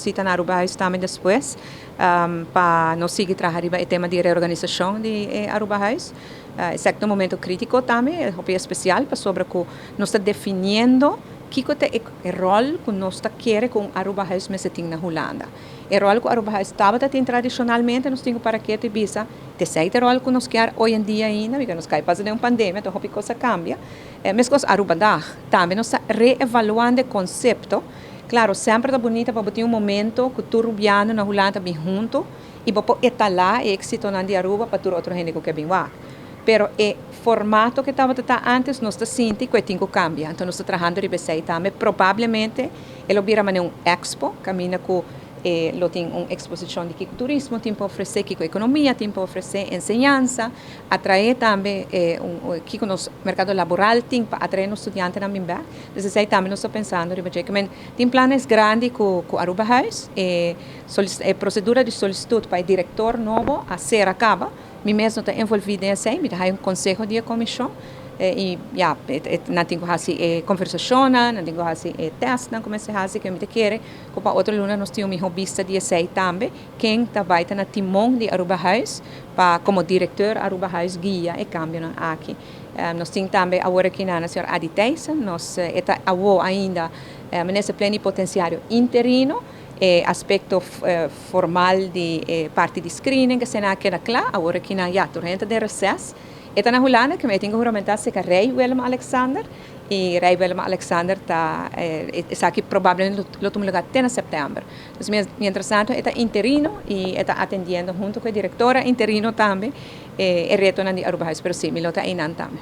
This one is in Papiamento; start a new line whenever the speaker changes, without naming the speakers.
sita na Aruba tambe despues pa nos sigui traha riba e tema di reorganisacion di Aruba House. Esaki ta un momento critico tambe, hopi especial, pasobra cu nos ta definiendo kico ta e rol cu nos ta kier cu Aruba House mester tin na Hulanda. E rol cu Aruba House tabata tin tradicionalmente, nos tin cu para keto y bisa, ta e rol cu nos kier awe en dia ainda, pasobra nos a cay pasa den un pandemia, anto hopi cos a cambia. Mescos Arubadag, tambe nos ta reevaluando e concepto. Claro, semper ta bunita pa tin un momento cu tur rubiano na Hulanda bin hunto y pa etala e exito na di Aruba pa tur otro hende cu bin wak. Pero e formato cu tabata antes, nos ta sinti cu tin cu cambia. Anto nos ta trahando riba esey tambe. Probablemente e lo bira un expo, caminda cu lo tin un exposicion di kico turismo tin pa ofrece, kico economia tin pa ofrece, enseñansa, atrae tambe kico nos mercado laboral tin pa atrae studiantenan bin. Anto, ey tambe nos ta pensando, cu tin planes grandi cu Aruba House, e procedura di solicitud pa e director nobo a ser caba. Mi mes no ta envolvi den esey, mi tin un conseho di comision, y ja, nan tin cu haci conversacion, nan tin cu haci test, nan cuminsa haci cu mi kier, cu pa otro luna nos tin un miho bista di esey tambe, ken ta bay ta na timon di Aruba House, pa como director Aruba House guia e cambio aki. Nos tin tambe awor aki na señor Adi Thijssen, nos ta awo ainda minister plenipotenciario interino, aspecto formal di parti di screening, cu esey a keda cla, awor aki na ja, tur hende den recesso. E ta na Hulanda, cu mi tin cu huramenta cu Rey Willem Alexander, y Rey Willem Alexander ta esaki probablemente lo tuma luga te na september. Anto, mientras tanto, e ta interino y ta atendiendo hunto cu e directora interino tambe, e reto di Aruba House, pero si, mi lo ta einan tambe.